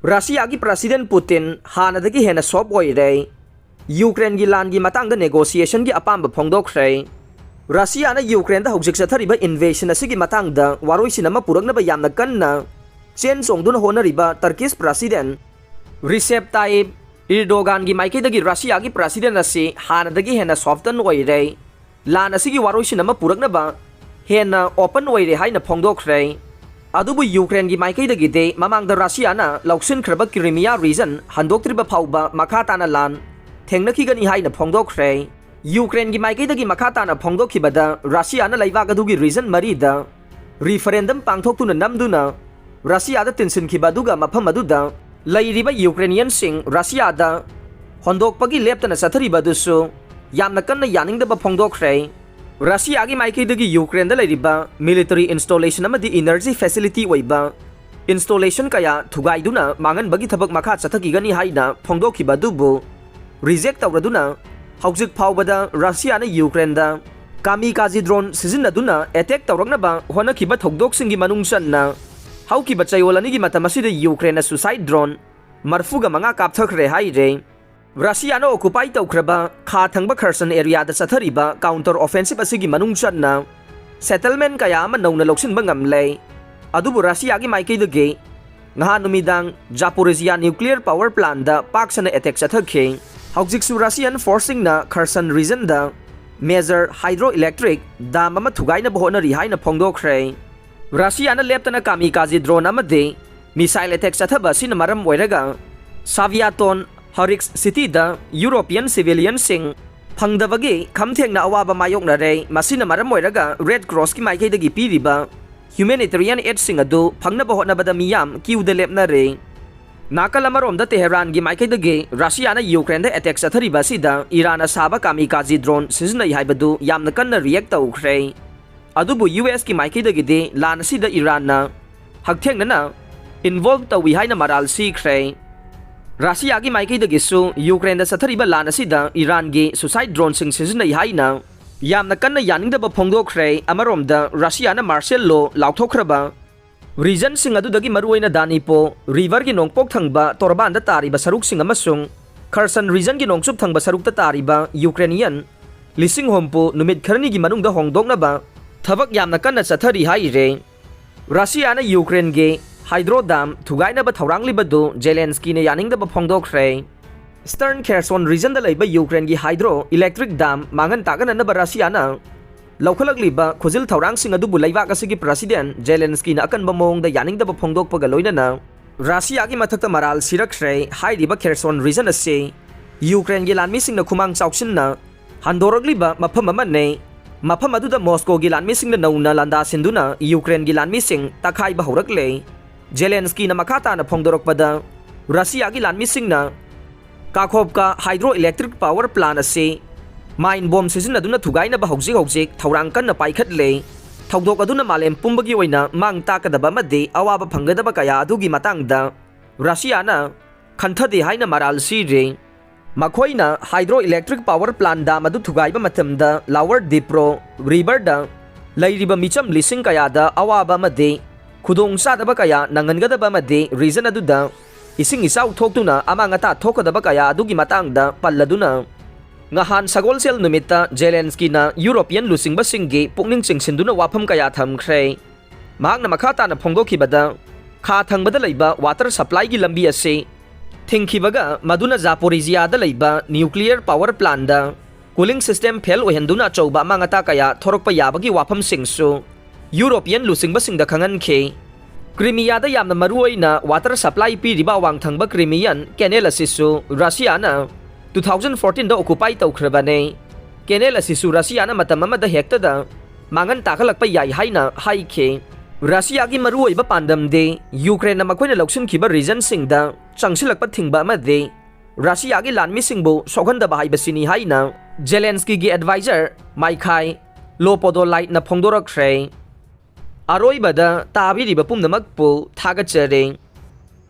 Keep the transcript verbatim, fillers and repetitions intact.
ꯔꯁꯤꯌꯥꯒꯤ president ꯄꯨꯇꯤꯟ ꯍꯥꯟꯅꯗꯒꯤ ꯍꯦꯟꯅ ꯁꯣꯐ ꯑꯣꯏꯔꯦ꯫ ꯌꯨꯀ꯭ꯔꯦꯟꯒꯤ ꯂꯥꯟꯒꯤ ꯃꯇꯥꯡꯗ ꯅꯦꯒꯣꯁꯤꯌꯦꯁꯟꯒꯤ ꯑꯄꯥꯝꯕ ꯐꯣꯡꯗꯣꯛꯈ꯭ꯔꯦ꯫ ꯔꯁꯤꯌꯥꯅ ꯌꯨꯀ꯭ꯔꯦꯟꯗ ꯍꯧꯖꯤꯛ ꯆꯠꯊꯔꯤꯕ ꯏꯟꯚꯦꯁꯟ ꯑꯁꯤꯒꯤ ꯃꯇꯥꯡꯗ ꯋꯥꯔꯣꯏꯁꯤꯟ ꯑꯃ ꯄꯨꯔꯛꯅꯕ ꯌꯥꯝꯅ ꯀꯟꯅ ꯆꯦꯟ ꯆꯣꯡꯗꯨꯅ ꯍꯣꯠꯅꯔꯤꯕ ꯇꯔꯀꯤꯁ ꯄ꯭ꯔꯁꯤꯗꯦꯟ ꯔꯤꯁꯦꯞ ꯇꯥꯏꯞ ꯏꯔꯗꯣꯒꯥꯟꯒꯤ ꯃꯥꯏꯀꯩꯗꯒꯤ ꯔꯁꯤꯌꯥꯒꯤ ꯄ꯭ꯔꯁꯤꯗꯦꯟ ꯑꯁꯤ ꯍꯥꯟꯅꯗꯒꯤ ꯍꯦꯟꯅ ꯁꯣꯐꯇꯟ ꯑꯣꯏꯔꯦ꯫ ꯂꯥꯟ ꯑꯁꯤꯒꯤ ꯋꯥꯔꯣꯏꯁꯤꯟ ꯑꯃ ꯄꯨꯔꯛꯅꯕ ꯍꯦꯟꯅ ꯑꯣꯄꯟ ꯑꯣꯏꯔꯦ ꯍꯥꯏꯅ ꯐꯣꯡꯗꯣꯛꯈ꯭ꯔꯦ꯫ ꯑꯗꯨꯕꯨ ꯌꯨꯀ꯭ꯔꯦꯟꯒꯤ ꯃꯥꯏꯀꯩꯗꯒꯤꯗꯤ ꯃꯃꯥꯡꯗ ꯔꯁꯤꯌꯥꯅ ꯂꯧꯁꯤꯟꯈ꯭ꯔꯕ ꯀ꯭ꯔꯤꯃꯤꯌꯥ ꯔꯤꯖꯟ ꯍꯟꯗꯣꯛꯇ꯭ꯔꯤꯕ ꯐꯥꯎꯕ ꯃꯈꯥ ꯇꯥꯅ ꯂꯥꯟ ꯊꯦꯡꯅꯈꯤꯒꯅꯤ ꯍꯥꯏꯅ ꯐꯣꯡꯗꯣꯛꯈ꯭ꯔꯦ꯫ ꯌꯨꯀ꯭ꯔꯦꯟꯒꯤ ꯃꯥꯏꯀꯩꯗꯒꯤ ꯃꯈꯥ ꯇꯥꯅ ꯐꯣꯡꯗꯣꯛꯈꯤꯕꯗ, ꯔꯁꯤꯌꯥꯅ ꯂꯩꯕꯥꯛ ꯑꯗꯨꯒꯤ ꯔꯤꯖꯟ ꯃꯔꯤꯗ ꯔꯤꯐꯔꯦꯟꯗꯝ ꯄꯥꯡꯊꯣꯛꯇꯨꯅ ꯅꯝꯗꯨꯅ ꯔꯁꯤꯌꯥꯗ ꯇꯤꯟꯁꯤꯟꯈꯤꯕ ꯑꯗꯨꯒ ꯃꯐꯝ ꯑꯗꯨꯗ ꯂꯩꯔꯤꯕ ꯌꯨꯀ꯭ꯔꯦꯅꯤꯌꯟꯁꯤꯡ ꯔꯁꯤꯌꯥꯗ ꯍꯣꯟꯗꯣꯛꯄꯒꯤ ꯂꯦꯞꯇꯅ ꯆꯠꯊꯔꯤꯕ ꯑꯗꯨꯁꯨ ꯌꯥꯝꯅ ꯀꯟꯅ ꯌꯥꯅꯤꯡꯗꯕ ꯐꯣꯡꯗꯣꯛꯈ꯭ꯔꯦ꯫ ꯔꯁꯤꯌꯥꯒꯤ ꯃꯥꯏꯀꯩꯗꯒꯤ ꯌꯨꯀ꯭ꯔꯦꯟꯗ ꯂꯩꯔꯤꯕ ꯃꯤꯂꯤꯇꯔꯤ ꯏꯟꯁꯇꯣꯂꯦꯁꯟ ꯑꯃꯗꯤ ꯏꯅꯔꯖꯤ ꯐꯦꯁꯤꯂꯤꯇꯤ ꯑꯣꯏꯕ ꯏꯟꯁꯇꯣꯂꯦꯁꯟ ꯀꯌꯥ ꯊꯨꯒꯥꯏꯗꯨꯅ ꯃꯥꯡꯍꯟꯕꯒꯤ ꯊꯕꯛ ꯃꯈꯥ ꯆꯠꯊꯈꯤꯒꯅꯤ ꯍꯥꯏꯅ ꯐꯣꯡꯗꯣꯛꯈꯤꯕ ꯑꯗꯨꯕꯨ ꯔꯤꯖꯦꯛ ꯇꯧꯔꯗꯨꯅ, ꯍꯧꯖꯤꯛ ꯐꯥꯎꯕꯗ ꯔꯁꯤꯌꯥꯅ ꯌꯨꯀ꯭ꯔꯦꯟꯗ ꯀꯥꯃꯤꯀꯥꯖꯤ ꯗ꯭ꯔꯣꯟ ꯁꯤꯖꯤꯟꯅꯗꯨꯅ ꯑꯦꯇꯦꯛ ꯇꯧꯔꯛꯅꯕ ꯍꯣꯠꯅꯈꯤꯕ ꯊꯧꯗꯣꯛꯁꯤꯡꯒꯤ ꯃꯅꯨꯡ ꯆꯟꯅ ꯍꯧꯈꯤꯕ ꯆꯌꯣꯜ ꯑꯅꯤꯒꯤ ꯃꯇꯝ ꯑꯁꯤꯗ ꯌꯨꯀ꯭ꯔꯦꯟꯅ ꯁꯨꯁꯥꯏꯠ ꯗ꯭ꯔꯣꯟ ꯃꯔꯐꯨꯒ ꯃꯉꯥ ꯀꯥꯞꯊꯈ꯭ꯔꯦ ꯍꯥꯏꯔꯦ꯫ ꯔꯁꯤꯌꯥꯅ ꯑꯣꯀꯨꯄꯥꯏ ꯇꯧꯈ꯭ꯔꯕ ꯈꯥ ꯊꯪꯕ ꯈꯔꯁꯟ ꯑꯦꯔꯤꯌꯥꯗ ꯆꯠꯊꯔꯤꯕ ꯀꯥꯎꯟꯇꯔ ꯑꯣꯐꯦꯟꯁꯤꯞ ꯑꯁꯤꯒꯤ ꯃꯅꯨꯡ ꯆꯟꯅ ꯁꯦꯇꯜꯃꯦꯟ ꯀꯌꯥ ꯑꯃ ꯅꯧꯅ ꯂꯧꯁꯤꯟꯕ ꯉꯝꯂꯦ꯫ ꯑꯗꯨꯕꯨ ꯔꯁꯤꯌꯥꯒꯤ ꯃꯥꯏꯀꯩꯗꯒꯤ ꯉꯍꯥꯟ ꯅꯨꯃꯤꯗꯥꯡ ꯖꯥꯄꯣꯔꯤꯖꯤꯌꯥ ꯅ꯭ꯌꯨꯀ꯭ꯂꯤꯌꯔ ꯄꯥꯋꯔ ꯄ꯭ꯂꯥꯟꯗ ꯄꯥꯛ ꯁꯟꯅ ꯑꯦꯇꯦꯛ ꯆꯠꯊꯈꯤ꯫ ꯍꯧꯖꯤꯛꯁꯨ ꯔꯁꯤꯌꯟ ꯐꯣꯔꯁꯁꯤꯡꯅ ꯈꯔꯁꯟ ꯔꯤꯖꯟꯗ ꯃꯦꯖꯔ ꯍꯥꯏꯗ꯭ꯔꯣ ꯏꯂꯦꯛꯇ꯭ꯔꯤꯛ ꯗꯥꯝ ꯑꯃ ꯊꯨꯒꯥꯏꯅꯕ ꯍꯣꯠꯅꯔꯤ ꯍꯥꯏꯅ ꯐꯣꯡꯗꯣꯛꯈ꯭ꯔꯦ꯫ ꯔꯁꯤꯌꯥꯅ ꯂꯦꯞꯇꯅ ꯀꯥꯃꯤꯀꯥꯖꯤ ꯗ꯭ꯔꯣꯟ ꯑꯃꯗꯤ ꯃꯤꯁꯥꯏꯜ ꯑꯦꯇꯦꯛ ꯆꯠꯊꯕ ꯑꯁꯤꯅ ꯃꯔꯝ ꯑꯣꯏꯔꯒ ꯁꯥꯚꯤꯌꯥꯇꯣꯟ ꯍꯔꯤꯛꯁ ꯁꯤꯇꯤꯗ ꯌꯨꯔꯣꯄꯤꯌꯟ ꯁꯤꯚꯤꯂꯤꯌꯟꯁꯤꯡ ꯐꯪꯗꯕꯒꯤ ꯈꯝ ꯊꯦꯡꯅ ꯑꯋꯥꯕ ꯃꯥꯌꯣꯛꯅꯔꯦ꯫ ꯃꯁꯤꯅ ꯃꯔꯝ ꯑꯣꯏꯔꯒ ꯔꯦꯗ ꯀ꯭ꯔꯣꯁꯀꯤ ꯃꯥꯏꯀꯩꯗꯒꯤ ꯄꯤꯔꯤꯕ ꯍ꯭ꯌꯨꯃꯦꯅꯤꯇꯔꯤꯌꯟ ꯑꯦꯗꯁꯤꯡ ꯑꯗꯨ ꯐꯪꯅꯕ ꯍꯣꯠꯅꯕꯗ ꯃꯤꯌꯥꯝ ꯀ꯭ꯌꯨꯗ ꯂꯦꯞꯅꯔꯦ꯫ ꯅꯥꯀꯜ ꯑꯃꯔꯣꯝꯗ ꯇꯦꯍꯔꯥꯟꯒꯤ ꯃꯥꯏꯀꯩꯗꯒꯤ ꯔꯁꯤꯌꯥꯅ ꯌꯨꯀ꯭ꯔꯦꯟꯗ ꯑꯦꯇꯦꯛ ꯆꯠꯊꯔꯤꯕ ꯑꯁꯤꯗ ꯏꯔꯥꯟꯅ ꯁꯥꯕ ꯀꯥꯃꯤꯀꯥꯖꯤ ꯗ꯭ꯔꯣꯟ ꯁꯤꯖꯤꯟꯅꯩ ꯍꯥꯏꯕꯗꯨ ꯌꯥꯝꯅ ꯀꯟꯅ ꯔꯤꯌꯦꯛ ꯇꯧꯈ꯭ꯔꯦ꯫ ꯑꯗꯨꯕꯨ ꯌꯨ ꯑꯦꯁꯀꯤ ꯃꯥꯏꯀꯩꯗꯒꯤꯗꯤ ꯂꯥꯟ ꯑꯁꯤꯗ ꯏꯔꯥꯟꯅ ꯍꯛꯊꯦꯡꯅꯅ ꯏꯟꯚꯣꯜꯕ ꯇꯧꯏ ꯍꯥꯏꯅ ꯃꯔꯥꯜ ꯁꯤꯈ꯭ꯔꯦ꯫ ꯔꯁꯤꯌꯥꯒꯤ ꯃꯥꯏꯀꯩꯗꯒꯤꯁꯨ ꯌꯨꯀ꯭ꯔꯦꯟꯗ ꯆꯠꯊꯔꯤꯕ ꯂꯥꯟ ꯑꯁꯤꯗ ꯏꯔꯥꯟꯒꯤ ꯁꯨꯁꯥꯏꯠ ꯗ꯭ꯔꯣꯟꯁꯤꯡ ꯁꯤꯖꯤꯟꯅꯩ ꯍꯥꯏꯅ ꯌꯥꯝꯅ ꯀꯟꯅ ꯌꯥꯅꯤꯡꯗꯕ ꯐꯣꯡꯗꯣꯛꯈ꯭ꯔꯦ꯫ ꯑꯃꯔꯣꯝꯗ ꯔꯁꯤꯌꯥꯅ ꯃꯥꯔꯁꯦꯜ ꯂꯣ ꯂꯥꯎꯊꯣꯛꯈ꯭ꯔꯕ Regionꯁꯤꯡ ꯑꯗꯨꯗꯒꯤ ꯃꯔꯨꯑꯣꯏꯅ ꯗꯥꯅꯤꯄꯣ Riverꯒꯤ ꯅꯣꯡꯄꯣꯛ ꯊꯪꯕ ꯇꯣꯔꯕꯥꯟꯗ ꯇꯥꯔꯤꯕ ꯁꯔꯨꯛꯁꯤꯡ ꯑꯃꯁꯨꯡ Kherson Regionꯒꯤ ꯅꯣꯡꯆꯨꯞ ꯊꯪꯕ ꯁꯔꯨꯛꯇ ꯇꯥꯔꯤꯕ Ukrainian ꯂꯤꯁꯤꯡ ꯍꯨꯝꯐꯨ ꯅꯨꯃꯤꯠ ꯈꯔꯅꯤꯒꯤ ꯃꯅꯨꯡꯗ ꯍꯣꯡꯗꯣꯛꯅꯕ ꯊꯕꯛ ꯌꯥꯝꯅ ꯀꯟꯅ ꯆꯠꯊꯔꯤ ꯍꯥꯏꯔꯦ꯫ ꯔꯁꯤꯌꯥꯅ ꯌꯨꯀ꯭ꯔꯦꯟꯒꯤ ꯍꯥꯏꯗ꯭ꯔꯣ ꯗꯥꯝ ꯊꯨꯒꯥꯏꯅꯕ ꯊꯧꯔꯥꯡꯂꯤꯕꯗꯨ ꯖꯦꯂꯦꯟꯁꯀꯤꯅ ꯌꯥꯅꯤꯡꯗꯕ ꯐꯣꯡꯗꯣꯛꯈ꯭ꯔꯦ꯫ Eastern Kherson Regionꯗ ꯂꯩꯕ ꯌꯨꯀ꯭ꯔꯦꯟꯒꯤ ꯍꯥꯏꯗ꯭ꯔꯣ ꯏꯂꯦꯛꯇ꯭ꯔꯤꯛ ꯗꯥꯝ ꯃꯥꯡꯍꯟ ꯇꯥꯛꯍꯟꯅꯅꯕ ꯔꯁꯤꯌꯥꯅ ꯂꯧꯈꯠꯂꯛꯂꯤꯕ ꯈꯨꯖꯤꯜ ꯊꯧꯔꯥꯡꯁꯤꯡ ꯑꯗꯨꯕꯨ ꯂꯩꯕꯥꯛ ꯑꯁꯤꯒꯤ President ꯖꯦꯂꯦꯟꯁꯀꯤꯅ ꯑꯀꯟꯕ ꯃꯑꯣꯡꯗ ꯌꯥꯅꯤꯡꯗꯕ ꯐꯣꯡꯗꯣꯛꯄꯒ ꯂꯣꯏꯅꯅ ꯔꯁꯤꯌꯥꯒꯤ ꯃꯊꯛꯇ ꯃꯔꯥꯜ ꯁꯤꯔꯛꯈ꯭ꯔꯦ꯫ ꯍꯥꯏꯔꯤꯕ Kherson Region ꯑꯁꯤ ꯌꯨꯀ꯭ꯔꯦꯟꯒꯤ ꯂꯥꯟꯃꯤꯁꯤꯡꯅ ꯈꯨꯃꯥꯡ ꯆꯥꯎꯁꯤꯟꯅ ꯍꯟꯗꯣꯔꯛꯂꯤꯕ ꯃꯐꯝ ꯑꯃꯅꯤ꯫ ꯃꯐꯝ ꯑꯗꯨꯗ ꯃꯣꯁꯀꯣꯒꯤ ꯂꯥꯟꯃꯤꯁꯤꯡꯅ ꯅꯧꯅ ꯂꯥꯟꯗꯥ ꯁꯤꯟꯗꯨꯅ ꯌꯨꯀ꯭ꯔꯦꯟꯒꯤ ꯂꯥꯟꯃꯤꯁꯤꯡ ꯇꯛꯈꯥꯏꯕ ꯍꯧꯔꯛꯂꯦ꯫ ꯖꯦꯂꯦꯟꯁꯀꯤꯅ ꯃꯈꯥ ꯇꯥꯅ ꯐꯣꯡꯗꯣꯔꯛꯄꯗ, ꯔꯁꯤꯌꯥꯒꯤ ꯂꯥꯟꯃꯤꯁꯤꯡꯅ ꯀꯥꯈꯣꯞꯀꯥ ꯍꯥꯏꯗ꯭ꯔꯣ ꯏꯂꯦꯛꯇ꯭ꯔꯤꯛ ꯄꯥꯋꯔ ꯄ꯭ꯂꯥꯟ ꯑꯁꯤ ꯃꯥꯏꯟ ꯕꯣꯝ ꯁꯤꯖꯤꯟꯅꯗꯨꯅ ꯊꯨꯒꯥꯏꯅꯕ ꯍꯧꯖꯤꯛ ꯍꯧꯖꯤꯛ ꯊꯧꯔꯥꯡ ꯀꯟꯅ ꯄꯥꯏꯈꯠꯂꯦ꯫ ꯊꯧꯗꯣꯛ ꯑꯗꯨꯅ ꯃꯥꯂꯦꯝ ꯄꯨꯝꯕꯒꯤ ꯑꯣꯏꯅ ꯃꯥꯡ ꯇꯥꯛꯀꯗꯕ ꯑꯃꯗꯤ ꯑꯋꯥꯕ ꯐꯪꯒꯗꯕ ꯀꯌꯥ ꯑꯗꯨꯒꯤ ꯃꯇꯥꯡꯗ ꯔꯁꯤꯌꯥꯅ ꯈꯟꯊꯗꯦ ꯍꯥꯏꯅ ꯃꯔꯥꯜ ꯁꯤꯔꯦ꯫ ꯃꯈꯣꯏꯅ ꯍꯥꯏꯗ꯭ꯔꯣ ꯏꯂꯦꯛꯇ꯭ꯔꯤꯛ ꯄꯥꯋꯔ ꯄ꯭ꯂꯥꯟ ꯗꯥꯝ ꯑꯗꯨ ꯊꯨꯒꯥꯏꯕ ꯃꯇꯝꯗ Lower Dnipro Riverꯗ ꯂꯩꯔꯤꯕ ꯃꯤꯆꯝ ꯂꯤꯁꯤꯡ ꯀꯌꯥꯗ ꯑꯋꯥꯕ ꯑꯃꯗꯤ ꯈꯨꯗꯣꯡꯆꯥꯗꯕ ꯀꯌꯥ ꯅꯪꯍꯟꯒꯗꯕ ꯑꯃꯗꯤ region ꯑꯗꯨꯗ ꯏꯁꯤꯡ ꯏꯆꯥꯎ ꯊꯣꯛꯇꯨꯅ ꯑꯃꯥꯡ ꯑꯇꯥ ꯊꯣꯛꯀꯗꯕ ꯀꯌꯥ ꯑꯗꯨꯒꯤ ꯃꯇꯥꯡꯗ ꯄꯜꯂꯗꯨꯅ, ꯉꯍꯥꯟ ꯁꯒꯣꯜꯁꯦꯜ ꯅꯨꯃꯤꯠꯇ ꯖꯦꯂꯦꯟꯁꯀꯤꯅ ꯌꯨꯔꯣꯄꯤꯌꯟ ꯂꯨꯆꯤꯡꯕꯁꯤꯡꯒꯤ ꯄꯨꯛꯅꯤꯡ ꯆꯤꯡꯁꯤꯟꯗꯨꯅ ꯋꯥꯐꯝ ꯀꯌꯥ ꯊꯝꯈ꯭ꯔꯦ꯫ ꯃꯍꯥꯛꯅ ꯃꯈꯥ ꯇꯥꯅ ꯐꯣꯡꯗꯣꯛꯈꯤꯕꯗ, ꯈꯥ ꯊꯪꯕꯗ ꯂꯩꯕ water supplyꯒꯤ ꯂꯝꯕꯤ ꯑꯁꯤ ꯊꯤꯡꯈꯤꯕꯒ, ꯃꯗꯨꯅ ꯖꯥꯄꯣꯔꯤꯖꯤꯌꯥꯗ ꯂꯩꯕ nuclear power plantꯗ cooling system fail ꯑꯣꯏꯍꯟꯗꯨꯅ ꯑꯆꯧꯕ ꯑꯃꯥꯡ ꯑꯇꯥ ꯀꯌꯥ ꯊꯣꯔꯛꯄ ꯌꯥꯕꯒꯤ ꯋꯥꯐꯝꯁꯤꯡꯁꯨ ꯌꯨꯔꯣꯄꯤꯌꯟ ꯂꯨꯆꯤꯡꯕꯁꯤꯡꯗ ꯈꯪꯍꯟꯈꯤ꯫ ꯀ꯭ꯔꯤꯃꯤꯌꯥꯗ ꯌꯥꯝꯅ ꯃꯔꯨꯑꯣꯏꯅ water supply ꯄꯤꯔꯤꯕ ꯑꯋꯥꯡ ꯊꯪꯕ Crimean Canal ꯑꯁꯤꯁꯨ ꯔꯁꯤꯌꯥꯅ two thousand fourteenꯗ occupy ꯇꯧꯈ꯭ꯔꯕꯅꯤ꯫ Canal ꯑꯁꯤꯁꯨ ꯔꯁꯤꯌꯥꯅ ꯃꯇꯝ ꯑꯃꯗ ꯍꯦꯛꯇꯗ ꯃꯥꯡꯍꯟ ꯇꯥꯛꯍꯜꯂꯛꯄ ꯌꯥꯏ ꯍꯥꯏꯅ ꯍꯥꯏꯈꯤ꯫ ꯔꯁꯤꯌꯥꯒꯤ ꯃꯔꯨꯑꯣꯏꯕ ꯄꯥꯟꯗꯝꯗꯤ ꯌꯨꯀ꯭ꯔꯦꯟꯅ ꯃꯈꯣꯏꯅ ꯂꯧꯁꯤꯟꯈꯤꯕ regionꯁꯤꯡꯗ ꯆꯪꯁꯤꯜꯂꯛꯄ ꯊꯤꯡꯕ ꯑꯃꯗꯤ ꯔꯁꯤꯌꯥꯒꯤ ꯂꯥꯟꯃꯤꯁꯤꯡꯕꯨ ꯁꯣꯛꯍꯟꯗꯕ ꯍꯥꯏꯕꯁꯤꯅꯤ ꯍꯥꯏꯅ ꯖꯦꯂꯦꯟꯁꯀꯤꯒꯤ advisor ꯃꯥꯏꯈꯥꯏ ꯂꯣꯄꯣꯗꯣꯂꯥꯏꯠꯅ ꯐꯣꯡꯗꯣꯔꯛꯈ꯭ꯔꯦ꯫ ꯑꯔꯣꯏꯕꯗ ꯇꯥꯕꯤꯔꯤꯕ ꯄꯨꯝꯅꯃꯛꯄꯨ ꯊꯥꯒꯠꯆꯔꯤ꯫